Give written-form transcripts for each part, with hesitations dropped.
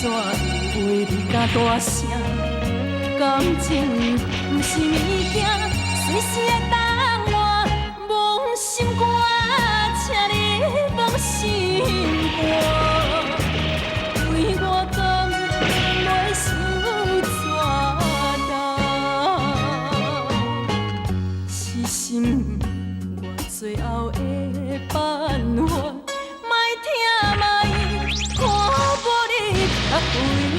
怎话你敢大聲？感情毋是物件，隨時會當換。摸心肝，請你放心肝，對我講袂傷怎重，是心我最後的辦法，莫疼莫看無你較快活。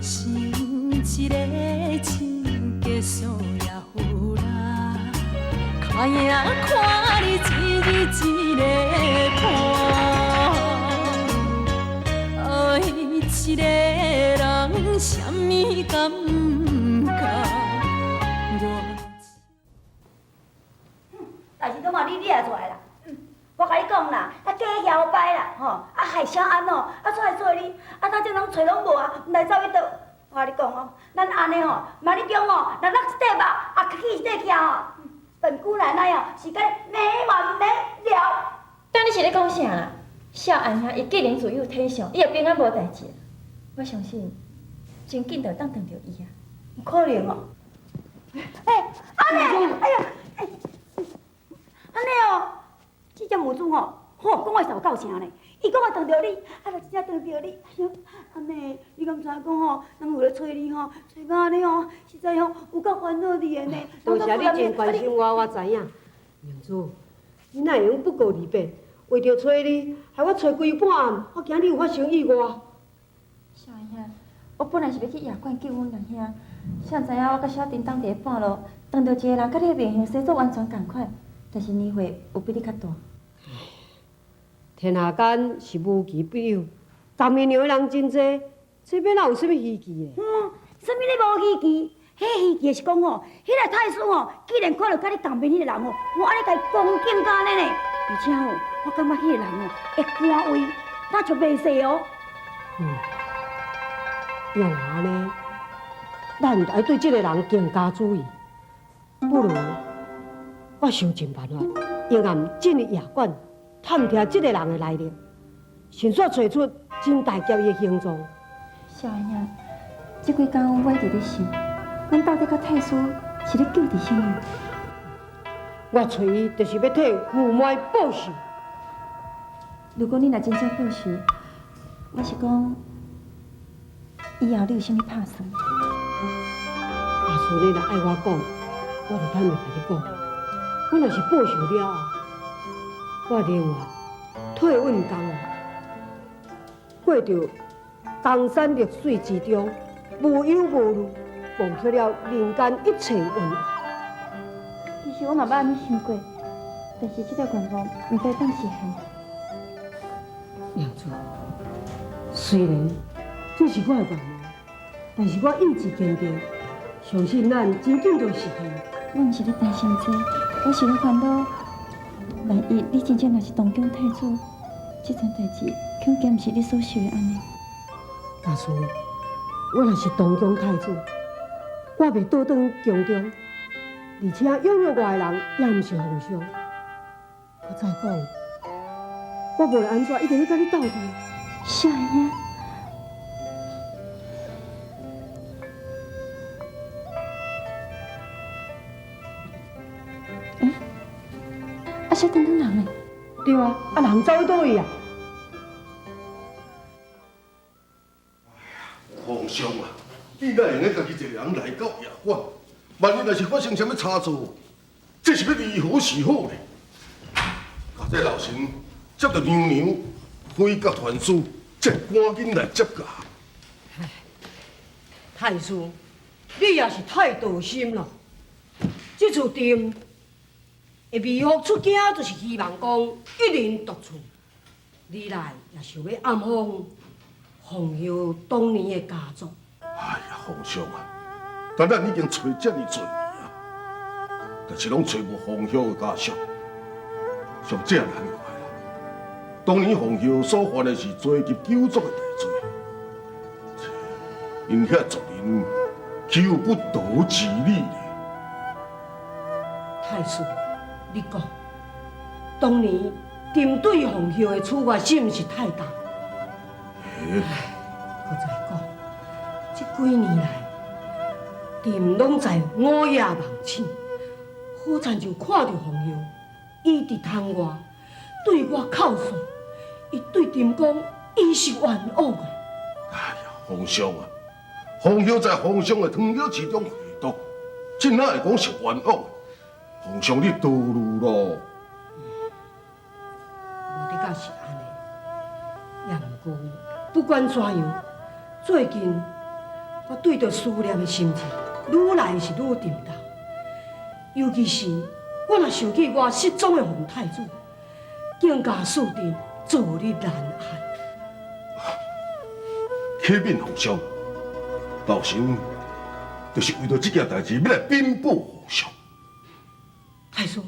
想一个真结束也好啦，较赢看你一日一个伴。愛一個人，啥物感覺？我代誌都嘛你掠出來啦。我共你講啦，啊假搖擺啦，吼，啊害小安哦，啊出來做你，啊到這攏揣攏無啊，毋知走去佗。我共你講哦，咱按呢吼，萬你中吼，若落一塊肉，啊起一塊徛吼，本姑奶奶哦，是共你沒完沒了。但你是咧講啥啦？少安兄伊既然自有天相，伊會平安無代誌。我相信真緊就會當撞著伊啊。有可能哦。欸，按呢，哎呀，欸，按呢哦，這隻母豬吼，吼，講話是有夠聲呢。伊講會撞著你，啊，若真正撞著你，哎喲，按呢，你敢知影講吼，人有咧揣你吼，揣到按呢吼，實在吼有夠煩惱你的呢。多謝你真關心我，我知影。娘子，你哪會用不告而別？為著揣你，害我揣規半暗，我驚你有發生意外。少安兄，我本來是欲去夜館救阮阿兄，誰知影我佮小叮當佇咧半路，撞著一個人，佮你的面型生做完全仝款，但是年歲有比你較大。天下間是無奇不有，仝面娘的人真濟，這欲哪有啥物稀奇的？嗯，啥物咧無稀奇？彼稀奇的是講吼，彼個太師吼，既然看著佮你仝面彼個人吼，我按呢共伊恭敬到按呢呢，而且吼，我感覺彼個人吼會官位，若像袂細哦。嗯，若若按呢，咱愛對這個人更加注意。不如我想盡辦法，應暗進入夜館，探聽這個人的來歷，迅速揣出真大俠伊的行蹤。少安兄，這幾工我一直咧想，咱到底佮太師是咧糾佇啥物？我揣伊就是欲替駙馬報仇。如果你若真正報仇，我是講，以後你有啥物拍算？阿叔，你若愛我講，我就坦白共你講，我若是報仇了後，我寧願退隱江湖，過著江山綠水之中，無憂無慮，忘卻了人間一切恩怨。其實我嘛捌按呢想過，但是這個願望毋知當實現。娘子，雖然這是我的願望，但是我意志堅定，相信咱真緊就實現。我毋是咧擔心這個，我是咧煩惱，萬一你真正若是東宮太子，這層代誌恐驚毋是你所想的按呢。假使我若是東宮太子，我袂倒轉宮中，而且養育我的人也毋是皇上。閣再講，我無論按怎，一定欲佮你鬥陣。少安兄，欸，啊小叮當人呢？對啊，啊人走去佗位啊？皇上啊，你哪會用得家己一個人來到夜館？萬一若是發生啥物差錯，這是欲如何是好呢？共這老臣接著娘娘回閣傳書，這趕緊來接駕。太師，你也是太多心了。這次朕會微服出京，就是希望講一人獨處。二來也想欲暗訪馮后當年的家族。哎呀，皇上啊，但咱已經揣遮爾濟年啊，但是攏揣無馮后的家屬，上這難怪啦。當年馮后所犯的是罪及九族的大罪， 𪜶遐族人岂有不道之理呢？太师，你讲，当年朕对冯后的处罚是毋是太重？唉，閣再讲，這幾年來，朕攏在午夜夢醒，好親像看著馮后，伊佇窗外對我哭訴，伊對朕講，伊是冤枉的。哎呀，皇上啊，皇后在皇上的湯藥之中下毒，這哪會講是冤枉的？皇上你多慮咯。無的確是按呢，也毋過不管怎樣，最近我對著思念的心情愈來是愈沉重，尤其是我若想起我失蹤的馮太子，更加使朕坐立難安。啟稟皇上，老臣就是為著這件代誌，欲來稟報皇上。太師，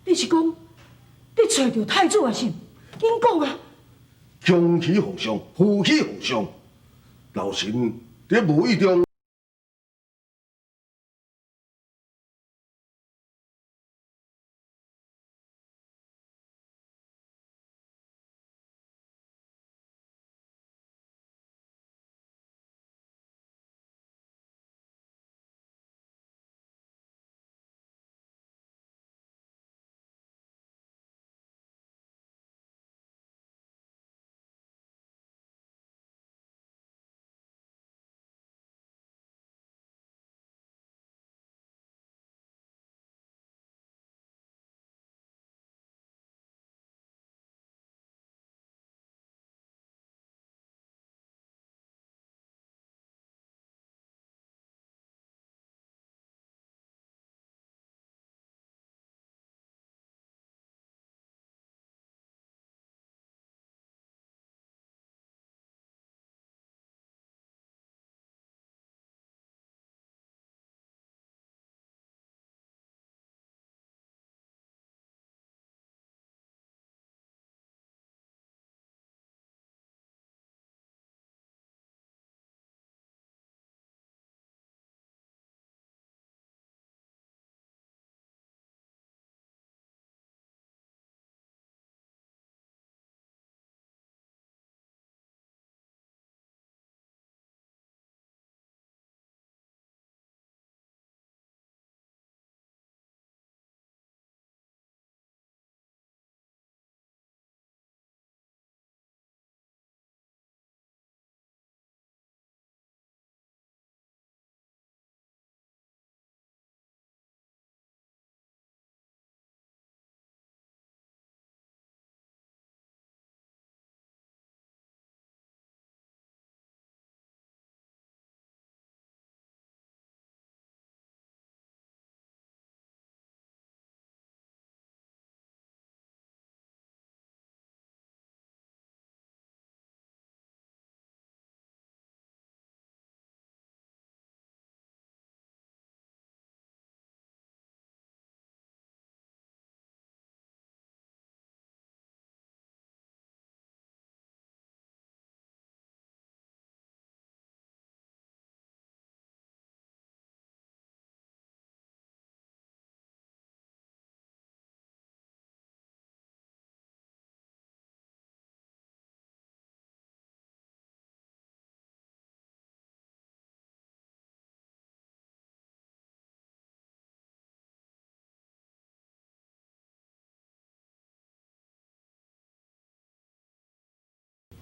你是講你揣著太子啊是？緊講啊！恭喜皇上，賀喜皇上！老臣佇無意中。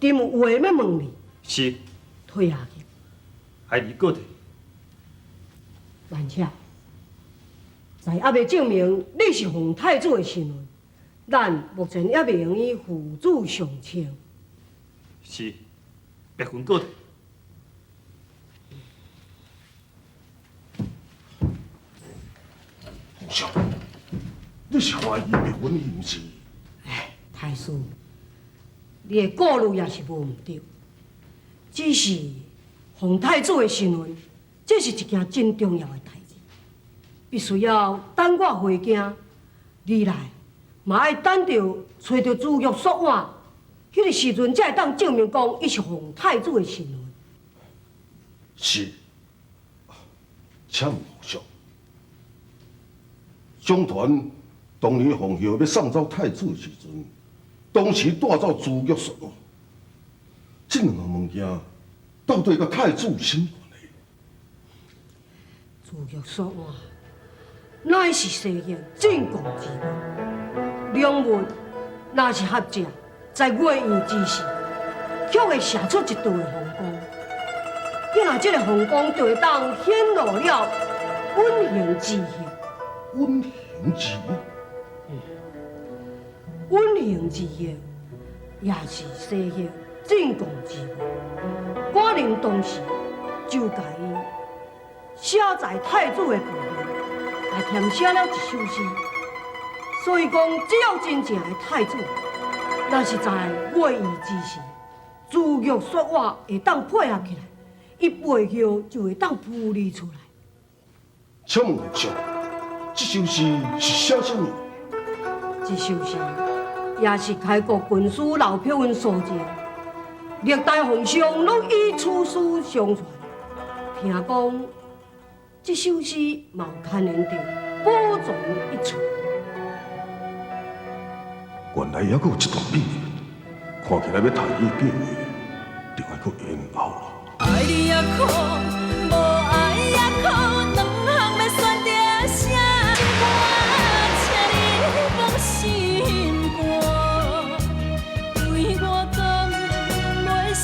朕有話欲問你。是。退下去。孩兒告退。萬赤，在猶未證明你是馮太子的身份，咱目前猶未用於付諸上策。是，白雲告退。皇上，你是懷疑白雲伊毋是？哎，太師，你的顧慮也是無毋對，只是馮太子的身份，這是一件真重要的代誌，必須要等我回京，二來嘛愛等著揣著朱玉索碗，彼個時陣才會當證明講伊是馮太子的身份。是，请问皇上，相传当年皇后欲送走太子的时阵，当时带走朱玉雪碗，这两项物件到底佮太子有啥物关系？朱玉雪碗乃是西域进贡之物，两物若是合食，在月圆之时，却会射出一道的红光。你若这个红光就会当显露了稳行之意。稳行之意？稳行之意，也是西域进贡之物。寡人当时就共伊写在太子的背面，来填写了一首诗。所以讲，只要真正的太子，若是在月圆之时，朱玉雪碗会当配合起来，伊背后就会当浮离出来。请问皇上，这首诗是写啥物？这首诗也是开国军师刘伯温所作，历代皇上拢以此诗相传。听讲，这首诗嘛有牵连著宝藏一处。原来犹阁有这段秘密，看起来欲杀伊的计划，就爱阁延后了。爱你也苦，无爱也苦，两项欲选择啥？请你放心肝，对我讲袂受。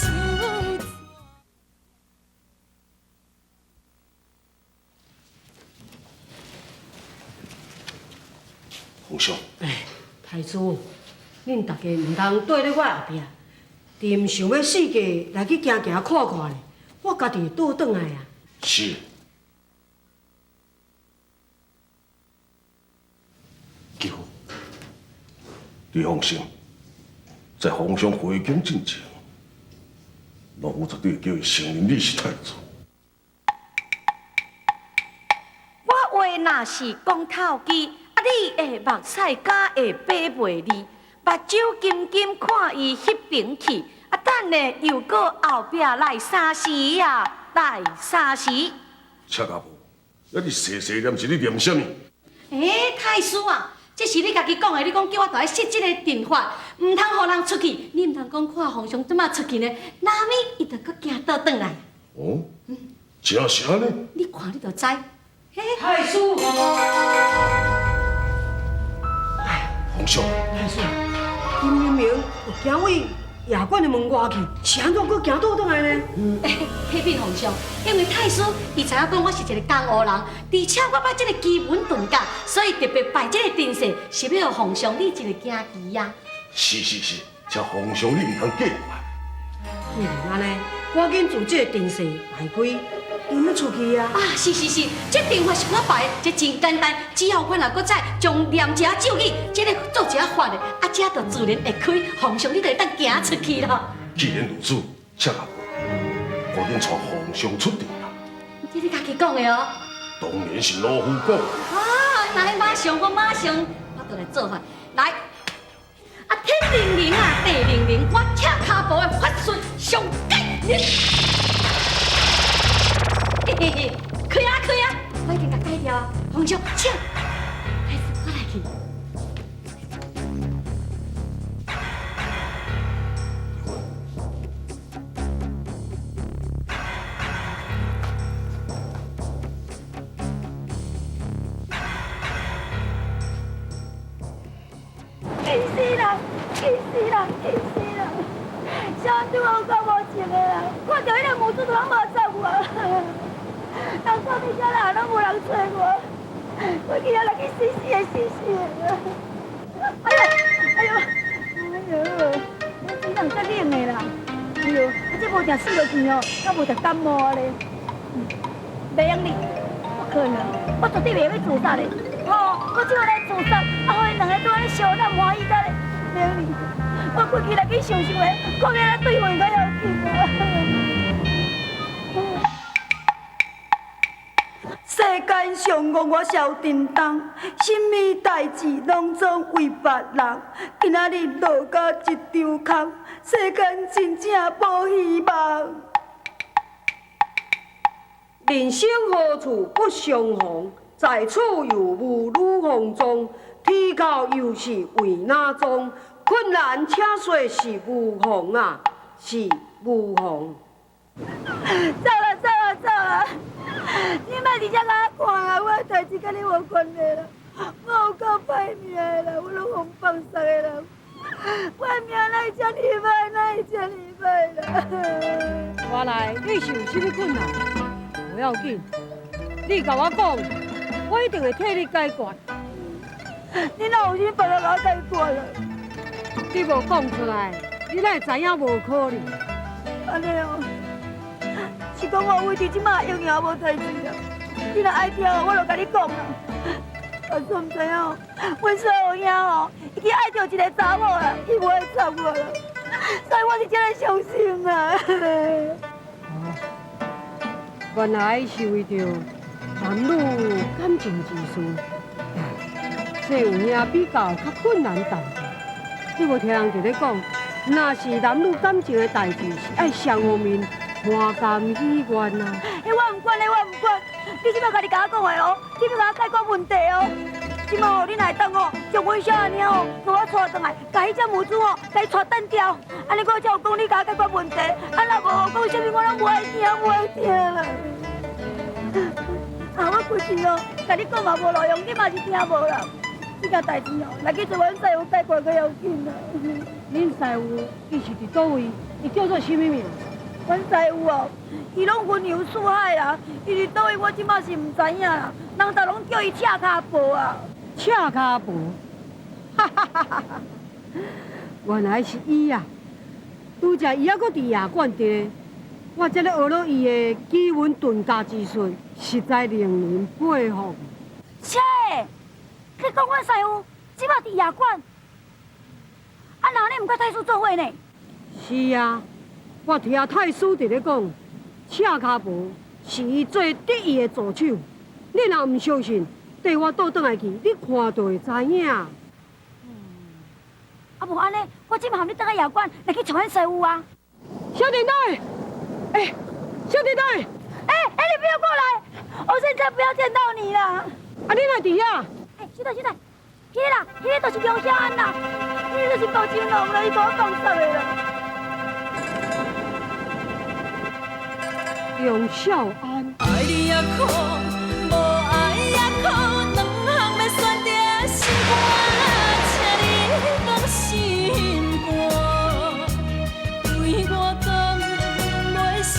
皇上，哎，太子，恁大家毋通缀咧我后壁，朕想欲四界来去行行看看咧，我家己会倒转来啊。是。继父，你放心，在皇上回宫进前，老夫绝对会叫伊承认你是太子。我话若是讲透支，啊，你的目屎敢会爬袂离？目睭金金看伊彼边去，啊，等下又阁后壁来三时啊，来三时。赤家婆，啊，你细细念是咧念啥物？欸，太师啊，这是你家己讲的，你讲叫我著爱设这个阵法，毋通予人出去。你毋通讲看皇上这马出去呢，哪物伊就阁惊倒转来。哦，真是按呢？你看你就知。嘿，太师。皇上，太师，金明明有行为夜馆的门外去，是按怎阁行倒转来呢？启禀皇上，因为太师伊知影讲我是一个江湖人，而且我捌这个奇门遁甲，所以特别摆这个阵势，是欲予皇上你一个惊奇啊！是是是，请皇上你毋通假话。既然按呢，赶紧自这个阵势摆开，就欲出去啊！啊，是是是，这阵法是我摆的，这真简单，只要我若阁再将念一下咒语，这个做一下法的，啊，这就自然会开，皇上你就会当行出去咯。既然如此，赤阿婆，赶紧带皇上出阵啦！这你家己讲的哦。当然是老夫讲的。啊，那马上我马上，我就来做法，来，啊，天灵灵啊，地灵灵，我赤跤步的法术上盖灵。嘿嘿嘿，开啊开啊，我已经共解掉啊，皇上，请，开始我来去。气死人！气死人！气死人！啥对我有够无情的啦！看著彼个母子都拢无走我，人看伫遮啦，拢无人揣我，我今仔来去死死的死死的！哎呦！哎呦！哎呦！我这人足冷的啦！哎呦！啊，这无定死落去哦，敢无定感冒咧？袂用哩，不可能！我绝对袂欲自杀的！吼！我这马来自杀，啊，予𪜶两个拄按呢相闹欢喜甲咧，袂用哩！我规气来去想想咧，看欲按怎对付𪜶较要紧啊！世间上戆我萧叮当，啥物代志拢总为别人。今仔日落到一场空，世间真正无希望。人生何处不相逢，在此犹无女红妆，天后又是为哪桩？困难请说是无妨啊，是无妨。走啦走啦走啦！你莫伫遮共我看啊，我的代志佮你无关系啦。我有够歹命的啦，我拢予放杀的啦。我的命哪会遮尔歹，哪会遮尔歹啦？我来，你是有啥物困难？无要紧，你共我讲，我一定会替你解决。你哪有啥办法共我解决啦？你无讲出来，你哪会知影无可能？按呢哦，是讲我为伫这马永远无代志啦。你若爱听，我就共你讲啦。但是毋知影，阮细后兄哦，伊去爱著一个查某啦，伊无爱插我啦，所以我是这个伤心啊。原来是为著男女感情之事，细有影比较较困难淡薄。你无听人伫咧讲，若是男女感情的代志，是爱双方面欢甘喜愿啊。欸，我毋管咧，我毋管。你这摆家己共我讲的哦，你欲共我解决问题哦。这摆哦，你若会当哦，将阮小阿娘哦，予我带转来，共彼只母猪哦，共伊带搪掉。按呢我才有讲你共我解决问题。啊，若无讲啥物，我拢无爱听，无爱听啦。啊，我规气哦，共你讲嘛无路用，你嘛是听无啦。这件代志哦，来去找阮师父解决较要紧啦。恁师父伊是伫佗位？伊叫做啥物名？阮师父哦，伊拢云游四海啦，伊伫佗位我这马是毋知影啦。人逐拢叫伊赤跤婆啊。赤跤婆，哈哈哈哈！原来是伊啊！拄才伊犹阁伫夜馆伫，我才咧学了伊的奇门遁甲之术，实在令人佩服。切！你讲阮师父这马伫夜馆，啊，那你毋佮太师做伙呢？是啊，我听太师伫咧讲，赤跤婆是伊最得意的助手。你若毋相信，缀我倒转来去，你看就会知影。啊，无按呢，我这马含你转去夜馆来去找阮师父啊。小弟弟，欸，小弟弟，欸欸，你不要过来，我现在不要见到你了。啊，你哪伫遐？欸，小弟小弟，彼个啦，彼个就是梁小安啦，彼个就是高金龙啦，伊共我放杀的啦。梁少安。爱你也苦，无爱也苦，两项欲选择心肝，请你放心肝，对我讲袂伤。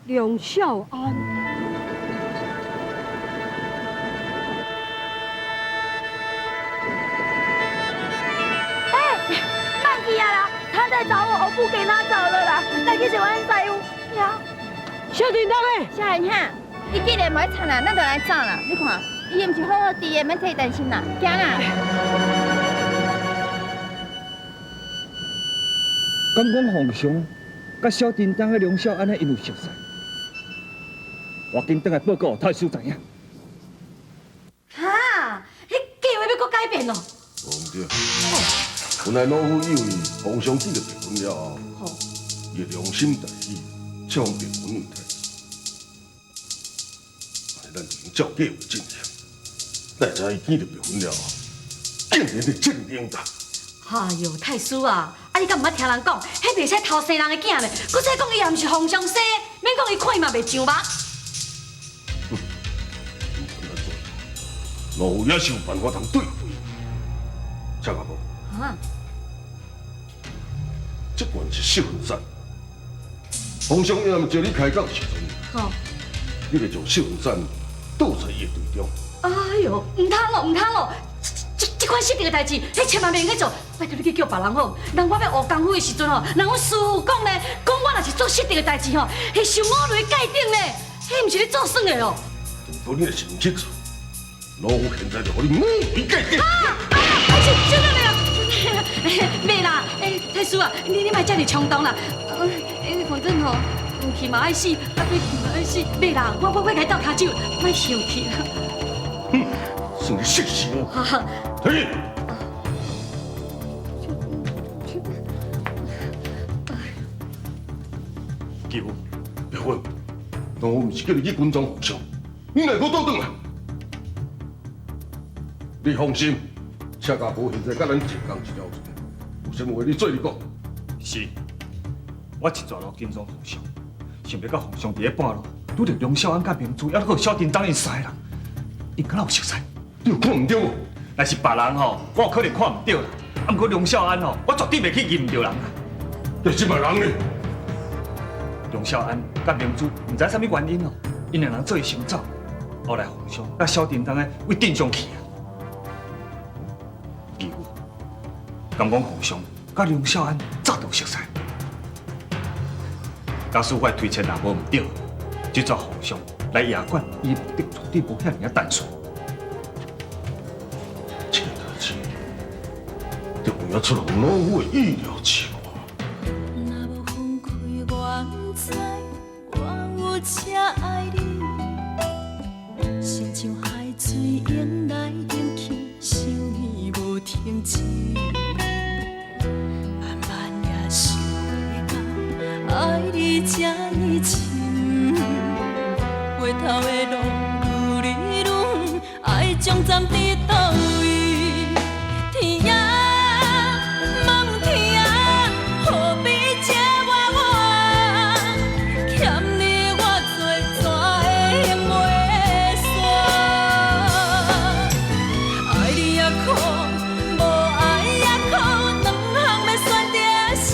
梁少安。欸，慢去啊啦，他在找我，我不给他找了啦，来去找阮师父。小叮当欸，小兄，伊既然无爱惨啦，咱就来走啦。你看，伊毋是好好伫的，免替伊担心啦，行啦。敢讲皇上佮小叮当佮梁少安𪜶𪜶有熟似？我紧转来报告予太师知影。哈，彼计划欲阁改变咯？无毋对，本来老夫以为皇上见著白云了后，伊会良心大喜，才予白云为太子。按呢，咱就用照计划进行。哪会知伊见著白云了后，竟然会这尔冷淡。哎哟，太师啊，啊你敢毋捌听人讲，彼袂使偷生人的囝呢？阁再讲伊也毋是皇上生的，免讲伊看伊嘛袂上目。老夫也是有办法通对付伊。赤跤婆。啊？这罐是四分散，皇上伊毋招你开讲的时阵，你就将四分散倒在伊的队中。哎哟，毋通哦，毋通哦！这款失职的代志，彼千万袂用去做。拜托你去叫别人好。人我欲学功夫的时阵吼，人阮师父讲咧，讲我若是做失职的代志吼，会受五雷盖顶咧，彼毋是咧做耍的哦。如果你若是毋去做，老夫现在就予你五雷盖顶。啊啊！是，小妹啦，袂啦，欸，太师啊，你莫遮尔冲动啦。反正吼，毋去嘛爱死，啊，欲去嘛爱死，袂啦，我共伊斗跤手，莫生气啦。哼，算你识时务。退。继父，别问，當我毋是叫你去軍裝奉上，你哪閣倒轉來？你放心，赤家婆現在佮咱同仝一條船，有啥物話你做陣講。是，我一逝落金裝奉上，想欲到奉上佇咧半路，拄著梁少安佮明珠，猶閣有小叮當𪜶三个人，𪜶敢若有熟似？你有看毋著無？若是別人吼，我有可能看毋著啦。啊，毋過梁少安吼，我絕對袂去認毋著人啊。你這擺人呢？梁少安佮明珠，毋知啥物原因哦，𪜶兩人做伙先走，後來皇上佮小叮當咧為鎮上去啊。義父，敢講皇上佮梁少安早就熟似？假使我的推測若無毋對，這逝皇上來夜館，伊目的絕對無遐爾仔單純。這個代誌，就有影出人老夫的意料之外。若無分開，我毋知我有這愛你，親像海水湧來湧去，想你無停止。慢慢也想袂到，愛你這呢深，回頭的路愈來愈遠，愛終站佇佗位？天啊，問天啊，何必這活我？欠你我做怎會用袂煞？愛你也苦，無愛也苦，兩項欲選擇啥？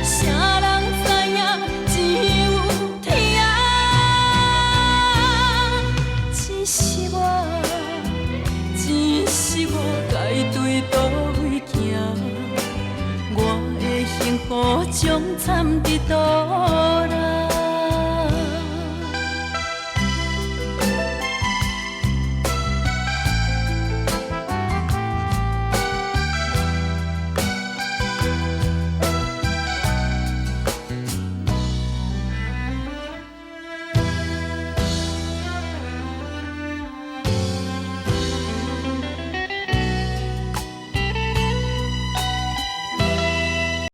誰人知影只有天。只是我，只是我該對佗位行，我的幸福終站佇佗啦。